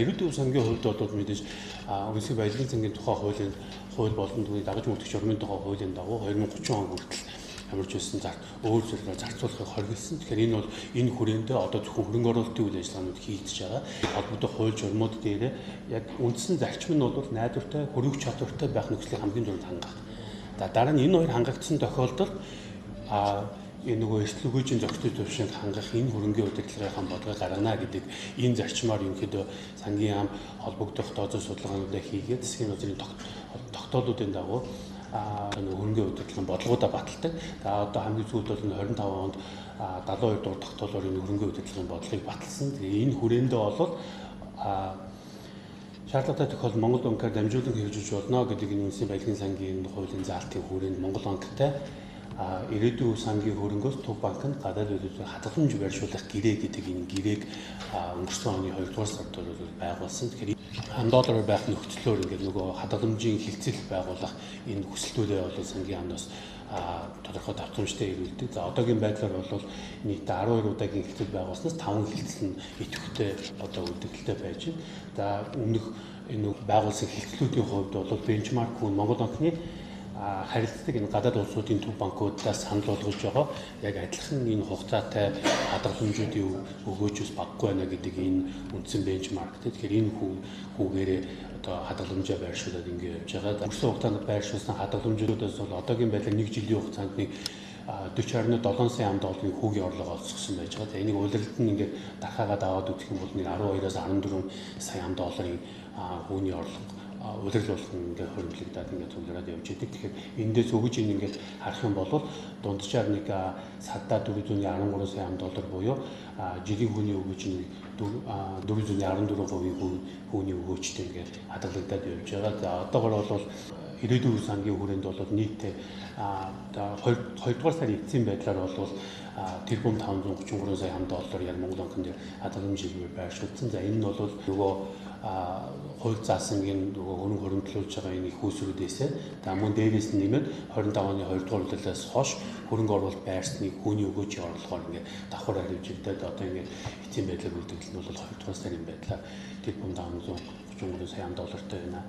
Ирээдүйн сангийн хувьд бол мэдээж үндэсний баялагын сангийн тухай хуулийн хууль болон түүнийг дагаж мөрдөх журмын тухай хуулийн дагуу 2030 он хүртэл ямарч байсан өөр зүйлээр зарцуулахыг хориглосон. Тэгэхээр энэ бол энэ хүрээндээ одоо зөвхөн хөрөнгө оруулалтын үйл ажиллагаанууд хийгдэж байгаа. Холбогдох хууль журмууд дээр яг үндсэн зарчим нь бол найдвартай, хөрвөх чадвартай байх нөхцөлийг хамгийн түрүүнд хангах. За дараа нь энэ хоёр хангагдсан тохиолдолд энэ нөгөө эрсдэл өгөөжийн зохицол төвшинг хангах энэ хөрөнгийн удирдлагынхаа бодлогыг гаргана гэдэг энэ зарчмаар ерөнхийдөө сангийн яам холбогдох тооцоо судалгаануудаа хийгээд засгийн газрын тогтоолуудын дагуу нөгөө хөрөнгийн удирдлагын бодлогоудаа баталдаг. За одоо хамгийн сүүлд бол 25 онд 72 дугаар тогтоолоор энэ хөрөнгийн удирдлагын бодлогыг баталсан. Тэгээ энэ хүрээндээ бол шаардлагатай тохиолдолд Монгол банкар дамжуулан хэрэгжүүлж болно гэдэг энэ үндэсний баялагын сангийн хуулийн заалтын хүрээнд Монгол банктай ирээдүйн сангийн хөрөнгөөс Төв банк нь гадаад валютыг хадгаламж байршуулах гэрээ гэдэг энэ гэрээг өнгөрсөн оны 2 дугаар сард бол байгуулсан. Тэгэхээр доллараар байх нөхцлөөр ингээд нөгөө хадгаламжийн хилцэл байгуулах энэ хүсэлтүүдээ бол сангийн яамнаас тодорхой давтамжтай ирүүлдэг. За одоогийн байдлаар бол нийтдээ 12 удаагийн хилцэл байгуулснаас 5 хилцэл нь идэвхтэй одоо үлдэгдэлтэй байж байна. За өмнөх энэ байгуулсан хилцлүүдийн хувьд бол бенчмарк хүн Монгол банкны харилцдаг энэ гадаад улсуудын төв банкудаас санал болгож байгаа яг адилхан энэ хугацаатай хадгаламжуудын өгөөжөөс багагүй байна гэдэг энэ үндсэн бенчмарк. Тэгэхээр энэ хүүгээрээ одоо хадгаламжаа байршуулад ингэ явж байгаа. Өнгөрсөн хугацаанд байршуулсан хадгаламжуудаас бол одоогийн байдлаар нэг жилийн хугацаанд нэг 40.7 сая ам долларын хүүгийн орлого олзгосон байж байгаа. Энийг улиралд нь ингээд дархаагаад аваад үзэх юм бол нэг 12-оос 14 сая ам долларын хүүний орлого улирал болгон ингээд хоримтлагдаад ингээд цуглараад явж идэг. Тэгэхээр эндээс өгөж ин ингээд харах юм бол дунджаар нэг саддаа 413 сая ам доллар буюу жилийн хүүний өгөөж нь 414% хүүний өгөөжтэй ингээд хадгалагдаад явж байгаа. За одоогор бол ирээдүйн сангийн хүрээнд бол нийтдээ 2 дугаар сарын эцсийн байдлаар бол 1,533 сая ам доллар яг Монгол банкн дээр хадгаламж хэлбэр байршуулсан. За энэ нь бол нөгөө хууль заасан нөгөө хөрөнгө хоримтлуулж байгаа энэ их үүсвэрүүдээсээ за мөн дээрээс нь нэмээд 25 оны 2 дугаар улирлаас хойш хөрөнгө оруулалт байрсны хүүний өгөөжийн орлогоор ингээд давхар харивжигдаад одоо ингээд эцсийн байдлаар үлдэгдэл нь бол 2 дугаар сарын байдлаар 1,533 сая доллартай байна.